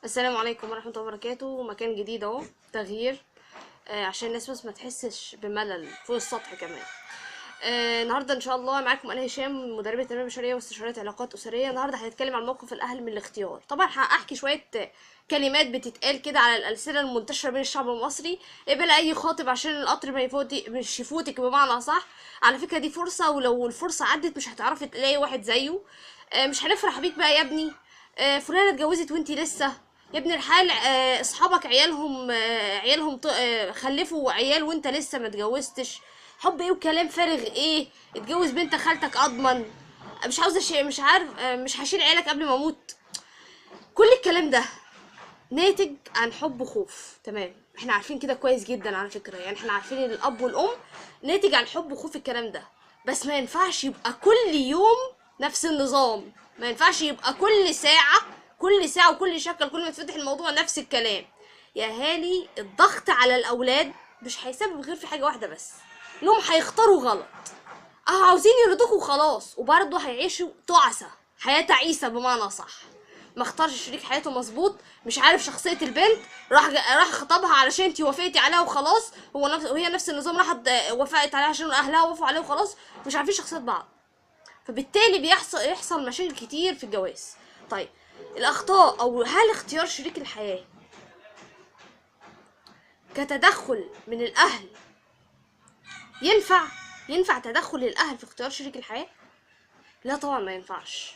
السلام عليكم ورحمة الله وبركاته. مكان جديد اهو، تغيير عشان الناس بس ما تحسش بملل فوق السطح كمان. النهارده ان شاء الله معاكم انا هشام، مدربه تنمية بشرية واستشاريه علاقات اسرية. النهارده هنتكلم عن موقف الاهل من الاختيار. طبعا هحكي شوية كلمات بتتقال كده على الالسنة المنتشرة بين الشعب المصري. اقبل اي خاطب عشان القطر ما يفوتي، مش يفوتك بمعنى صح. على فكرة دي فرصة، ولو الفرصة عدت مش هتعرفي تلاقي واحد زيه. مش هنفرح بيك بقى يا ابني، فلانه اتجوزت وانتي لسه يا ابن الحال، اصحابك عيالهم خلفوا عيال وانت لسه ما اتجوزتش. حب ايه وكلام فارغ ايه؟ اتجوز بنت خالتك اضمن، مش عاوزه شيء، مش عارف، مش هشيل عيالك قبل ما اموت. كل الكلام ده ناتج عن حب وخوف. تمام، احنا عارفين كده كويس جدا على فكرة، يعني احنا عارفين ان الاب والام ناتج عن حب وخوف الكلام ده. بس ما ينفعش يبقى كل يوم نفس النظام، ما ينفعش يبقى كل ساعة كل ساعة وكل شكل كل ما تفتح الموضوع نفس الكلام. يا هالي الضغط على الاولاد مش هيسبب غير في حاجة واحدة بس، انهم هيختاروا غلط. عاوزين يرضوكوا وخلاص، وبرضه هيعيشوا تعسه، حياة تعيسه بمعنى صح. ما اختارش شريك حياته مظبوط، مش عارف شخصية البنت، راح خطبها علشان انتي وافقتي عليها وخلاص، هو نفس وهي نفس النظام، راحت وافقت عليها عشان اهلها وافقوا عليها وخلاص، مش عارفين شخصيات بعض. فبالتالي يحصل مشاكل كتير في الجواز. طيب الاخطاء، او هل اختيار شريك الحياة كتدخل من الاهل ينفع تدخل الاهل في اختيار شريك الحياة؟ لا طبعا ما ينفعش.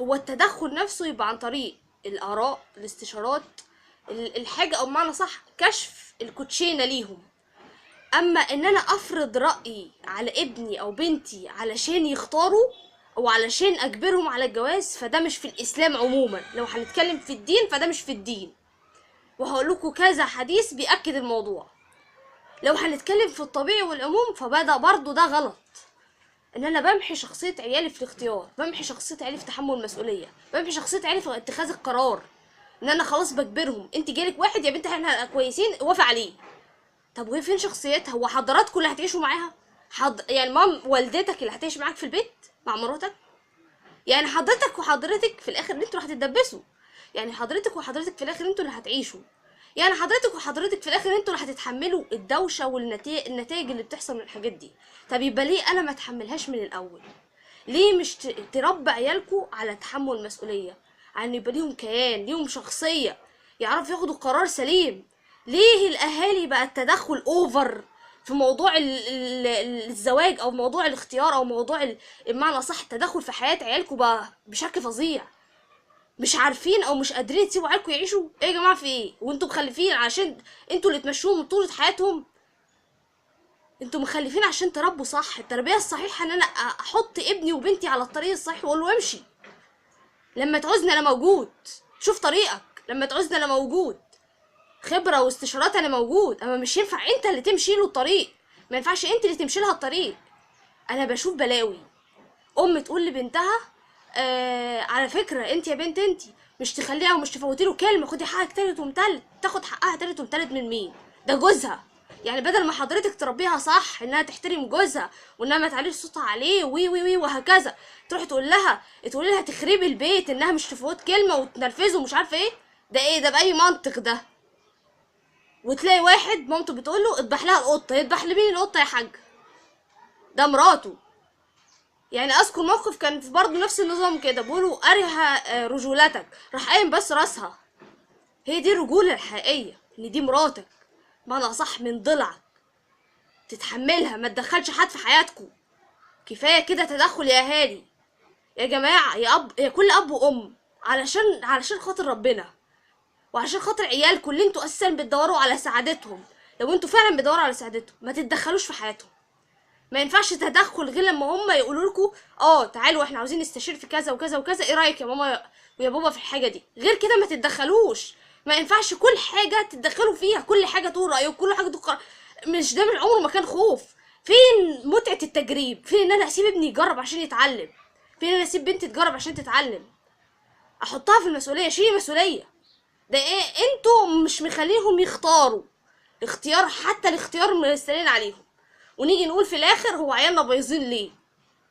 هو التدخل نفسه يبقى عن طريق الاراء، الاستشارات، الحاجة، او بمعنى صح كشف الكوتشينه ليهم. اما ان انا افرض رايي على ابني او بنتي علشان يختاروا او علشان اجبرهم على الجواز، فده مش في الاسلام عموما. لو هنتكلم في الدين فده مش في الدين، وهقول لكم كذا حديث بيأكد الموضوع. لو هنتكلم في الطبيعي والعموم فبدا برضو ده غلط، ان انا بمحي شخصية عيالي في الاختيار، بمحي شخصية عيالي في تحمل المسؤولية، بمحي شخصية عيالي في اتخاذ القرار، ان انا خلاص بجبرهم. انت جالك واحد يا بنت احنا كويسين وافق عليه. طب وهي فين شخصيتها؟ هو حضراتكم اللي هتعيشوا معاها؟ يعني مام والدتك اللي هتعيش معاك في البيت مع مراتك؟ يعني حضرتك وحضرتك في الاخر انتوا اللي هتتدبسوا، يعني حضرتك وحضرتك في الاخر انتوا اللي هتعيشوا، يعني حضرتك وحضرتك في الاخر انتوا اللي هتتحملوا الدوشة والنتائج اللي بتحصل من الحاجات دي. طب يبقى ليه انا ما اتحملهاش من الاول؟ ليه مش تربي عيالكم على تحمل المسؤولية، على ان يبقى ليهم كيان، ليهم شخصية، يعرفوا ياخدوا قرار سليم؟ ليه الاهالي بقى التدخل over في موضوع الزواج او موضوع الاختيار او موضوع بمعنى صح التدخل في حياة عيالكم بقى بشكل فظيع؟ مش عارفين او مش قادرين تسيبوا عيالكم يعيشوا. ايه يا جماعة في ايه؟ وانتوا مخلفين عشان انتوا اللي تمشوهم طول حياتهم؟ انتوا مخلفين عشان تربوا صح. التربية الصحيحة ان انا احط ابني وبنتي على الطريق الصحيح واقول له امشي، لما تعوزني انا موجود، شوف طريقك، لما تعوزني انا موجود، خبره واستشارات انا موجود. اما مش ينفع انت اللي تمشي له الطريق، ما ينفعش انت اللي تمشي لها الطريق. انا بشوف بلاوي، ام تقول لبنتها على فكرة انت يا بنت انت مش تخليها ومش تفوتي له كلمة، خدي حقك تالت ومتلت. تاخد حقها تالت ومتلت من مين؟ ده جوزها. يعني بدل ما حضرتك تربيها صح انها تحترم جوزها وانها ما تعليش صوتها عليه وي وي وي وهكذا، تروحي تقول لها تخربي البيت انها مش تفوت كلمة وتنرفزه ومش عارفه ايه. ده ايه ده؟ باي منطق ده؟ وتلاقي واحد مامته بتقول له اذبح لها القطة. يذبح لمين القطة يا حاج؟ ده مراته. يعني اذكر موقف كان برضه نفس النظام كده، بيقولوا ارها رجولتك، راح قايم بس راسها. هي دي الرجولة الحقيقية، ان دي مراتك بمعنى صح من ضلعك، تتحملها، ما تدخلش حد في حياتكم. كفاية كده تدخل يا اهالي يا جماعة، يا اب، يا كل اب وام، علشان خاطر ربنا وعشان خاطر عيالكم اللي انتوا اساسا بتدوروا على سعادتهم. لو انتوا فعلا بتدوروا على سعادتهم ما تتدخلوش في حياتهم. ما ينفعش تدخل غير لما هم يقولوا لكم تعالوا احنا عاوزين نستشير في كذا وكذا وكذا، ايه رايك يا ماما ويا بابا في الحاجة دي؟ غير كده ما تتدخلوش. ما ينفعش كل حاجة تتدخلوا فيها، كل حاجة تقول رايكم، كل حاجة تقول. مش ده من عمره ما كان خوف. فين متعه التجريب؟ فين ان انا اسيب ابني يجرب عشان يتعلم؟ فين ان انا اسيب بنتي تجرب عشان تتعلم؟ احطها في المسؤولية، شيلي مسؤولية. ده ايه؟ انتوا مش مخليهم يختاروا اختيار، حتى الاختيار مرسلين عليهم. ونيجي نقول في الاخر هو عيالنا بايظين ليه؟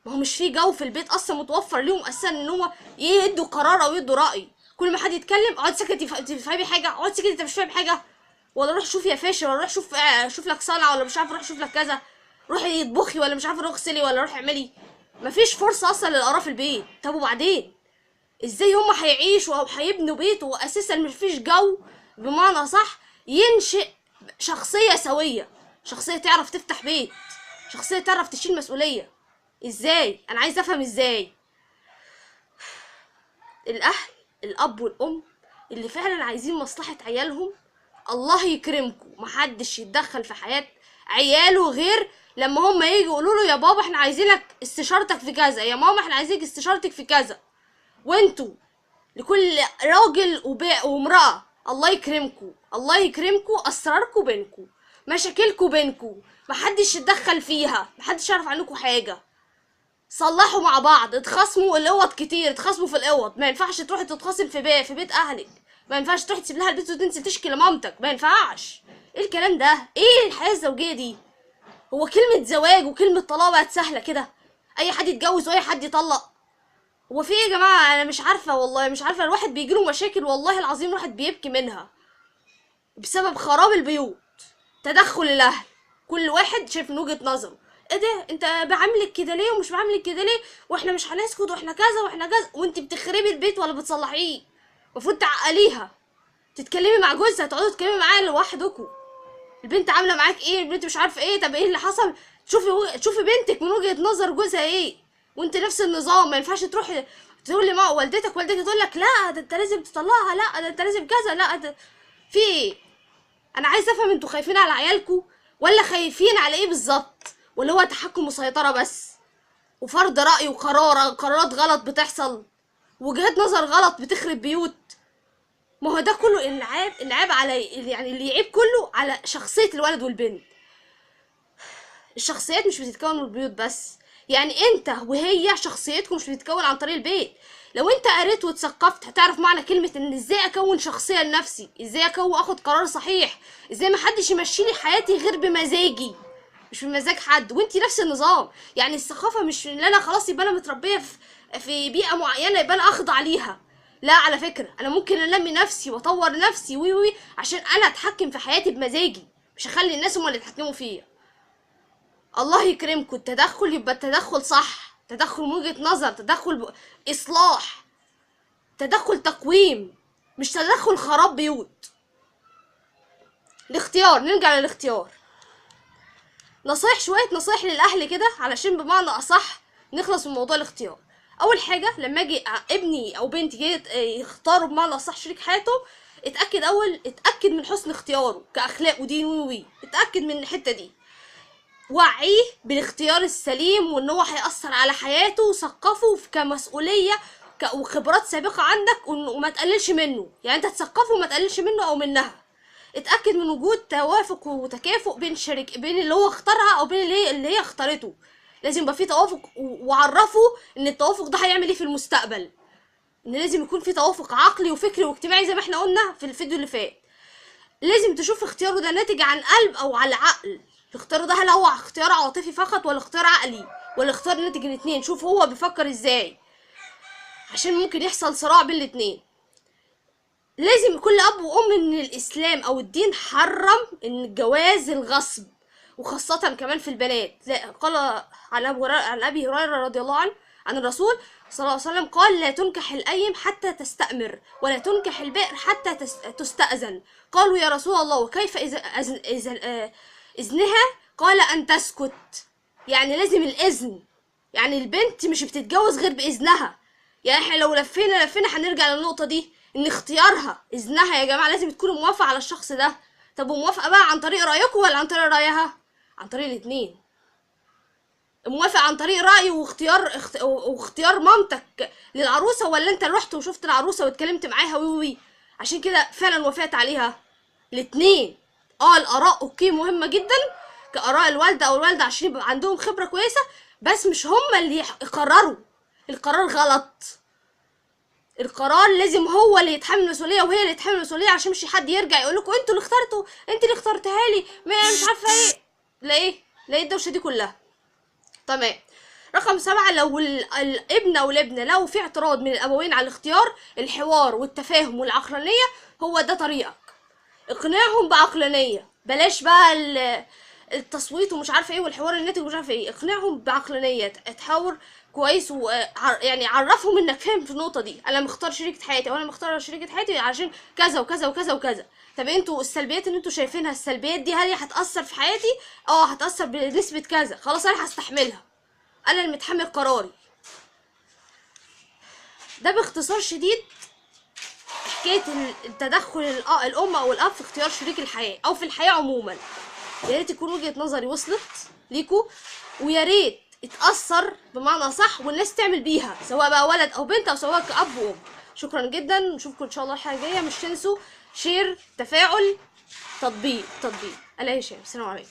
ما هو مش في جو في البيت اصلا متوفر ليهم اساسا ان هم يدوا قرار او يدوا راي. كل ما حد يتكلم اقعد ساكت، انت فاهمي حاجة؟ اقعد ساكت، انت مش فاهم حاجة، ولا روح شوف يا فاشل، ولا روح شوف شوف لك صنعه، ولا مش عارفه روح شوف لك كذا، روحي اطبخي، ولا مش عارفه روحي اغسلي، ولا روحي اعملي. مفيش فرصة اصلا للاراء في البيت. طب وبعدين ازاي هما هيعيشوا او هيبنوا بيت واساسا مفيش جو بمعنى صح ينشئ شخصية سويه، شخصية تعرف تفتح بيت، شخصية تعرف تشيل مسؤولية؟ ازاي؟ انا عايزه افهم ازاي. الاهل، الاب والام اللي فعلا عايزين مصلحة عيالهم، الله يكرمكم محدش يتدخل في حياة عياله غير لما هم يجوا يقولوا له يا بابا احنا عايزينك استشارتك في كذا، يا ماما احنا عايزينك استشارتك في كذا. وانتوا لكل راجل وامرأة، الله يكرمكم، الله يكرمكم، اسراركم بينكم، مشاكلكم بينكم، محدش يتدخل فيها، محدش يعرف عنكم حاجة. صلحوا مع بعض، اتخاصموا الاوض كتير، اتخاصموا في الاوض، ما ينفعش تروحي تتخاصم في بيت اهلك، ما ينفعش تروحي تسيب لها البيت وتنزل تشكي لمامتك، ما ينفعش. ايه الكلام ده؟ ايه الحياة الزوجية دي؟ هو كلمة زواج وكلمه طلاق بقت سهلة كده؟ اي حد يتجوز واي حد يطلق؟ هو في ايه يا جماعة؟ انا مش عارفه والله، مش عارفه. الواحد بيجيله مشاكل والله العظيم الواحد بيبكي منها بسبب خراب البيوت، تدخل الاهل، كل واحد شايف من وجهه نظره. ايه ده؟ انت بعملك كده ليه ومش بعملك كده ليه؟ واحنا مش هنسكت، واحنا كذا واحنا كذا، وانت بتخربي البيت ولا بتصلحيه؟ المفروض تعقليها، تتكلمي مع جوزها، تقعدوا تتكلمي معاه لوحدكم. البنت عامله معاك ايه؟ البنت مش عارفه ايه، طب ايه اللي حصل؟ تشوفي بنتك من وجهه نظر جوزها ايه، وانت نفس النظام. ما ينفعش تروحي تقول لي ما والدتك، والدتك تقول لك لا ده انت لازم تطلقها، لا ده انت لازم كذا، لا ده في ايه؟ انا عايزه افهم، انتوا خايفين على عيالكم ولا خايفين على ايه بالظبط؟ ولا هو تحكم وسيطرة بس وفرض راي وقرار، قرارات غلط بتحصل، وجهات نظر غلط بتخرب بيوت؟ ما هو ده كله العاب على، يعني اللي يعيب كله على شخصية الولد والبنت. الشخصيات مش بتتكون من البيوت بس، يعني انت وهي شخصيتكم مش بتتكون عن طريق البيت. لو انت قريت واتثقفت هتعرف معنى كلمة ان ازاي اكون شخصية لنفسي، ازاي اكون اخد قرار صحيح، ازاي محدش يمشي لي حياتي غير بمزاجي مش بمزاج حد. وانت نفس النظام، يعني الثقافة مش ان انا خلاص يبقى انا متربيه في بيئة معينة يبقى انا اخضع ليها. لا، على فكرة انا ممكن انمي نفسي واطور نفسي وي وي عشان انا اتحكم في حياتي بمزاجي، مش اخلي الناس هم اللي يتحكموا فيا. الله يكرمكم، التدخل يبقى التدخل صح، تدخل من وجهة نظر، تدخل اصلاح، تدخل تقويم، مش تدخل خراب بيوت. الاختيار، نرجع للاختيار. نصايح، شوية نصايح للاهل كده علشان بمعنى اصح نخلص من موضوع الاختيار. اول حاجة لما اجي ابني او بنتي يختاروا بمعنى اصح شريك حياتهم، اتاكد اول، اتاكد من حسن اختياره كاخلاق ودين وي، اتاكد من الحتة دي. وعيه بالاختيار السليم وان هو هيأثر على حياته، وثقفه كمسؤوليه وخبرات سابقه عندك، وما تقللش منه، يعني انت تثقفه وما تقللش منه او منها. اتاكد من وجود توافق وتكافؤ بين شريك، بين اللي هو اختارها او بين اللي هي اختارته. لازم يبقى في توافق، وعرفه ان التوافق ده هيعمل ايه في المستقبل، ان لازم يكون في توافق عقلي وفكري واجتماعي زي ما احنا قلنا في الفيديو اللي فات. لازم تشوف اختياره ده ناتج عن قلب او على عقل. اختياره ده هل هو اختيار عاطفي فقط ولا اختيار عقلي ولا اختيار ناتج الاتنين؟ شوف هو بيفكر ازاي، عشان ممكن يحصل صراع بين الاتنين. لازم كل اب وام ان الاسلام او الدين حرم ان الجواز الغصب، وخاصة كمان في البنات. قال عن ابي هريرة رضي الله عنه عن الرسول صلى الله عليه وسلم قال: لا تنكح الايم حتى تستأمر، ولا تنكح البئر حتى تستأذن. قالوا: يا رسول الله، وكيف إذا إذنها؟ قال: أن تسكت. يعني لازم الإذن، يعني البنت مش بتتجوز غير بإذنها. يعني احنا لو لفينا لفينا هنرجع للنقطة دي، إن اختيارها إذنها يا جماعة، لازم تكونوا موافقة على الشخص ده. طب وموافقة بقى عن طريق رأيكم ولا عن طريق رأيها؟ عن طريق الاتنين. موافق عن طريق رأي واختيار واختيار مامتك للعروسة، ولا انت رحت وشفت العروسة واتكلمت معاها وي وي عشان كده فعلا وافقت عليها؟ الاتنين. الاراء okay مهمة جدا كاراء الوالدة او الوالدة عشان يبقى عندهم خبره كويسة، بس مش هم اللي يقرروا. القرار غلط، القرار لازم هو اللي يتحمل المسؤولية وهي اللي تتحمل المسؤولية، عشان مش حد يرجع يقول لكم انتوا اللي اخترتوا، انت اللي اخترتها لي، ما مش عارفه ايه. لا ايه، لا ايه الدوشة دي كلها؟ تمام. رقم 7، لو الابن او الابنه لو في اعتراض من الابوين على الاختيار، الحوار والتفاهم والعقلانيه هو ده طريقك. اقنعهم بعقلانيه، بلاش بقى التصويت ومش عارفه ايه والحوار الناتج ومش عارفه ايه. اقنعهم بعقلانيه، اتحاور كويس، ويعني عرفهم انك فاهم في النقطة دي. انا مختار شريكه حياتي او انا مختاره شريكه حياتي عشان كذا وكذا وكذا وكذا. طب انتوا السلبيات اللي انتوا شايفينها، السلبيات دي هل هي هتاثر في حياتي؟ اه هتاثر بنسبة كذا، خلاص انا هستحملها، انا اللي متحمل قراري. ده باختصار شديد حكاية التدخل الام او الاب في اختيار شريك الحياة او في الحياة عموما. يا ريت يكون وجهه نظري وصلت ليكوا، ويا ريت اتأثر بمعنى صح والناس تعمل بيها، سواء بقى ولد او بنت او سواء كأب وام. شكرا جدا، نشوفكم ان شاء الله الحلقة الجاية. مش تنسوا share، تفاعل، تطبيق. انا هشام، السلام عليكم.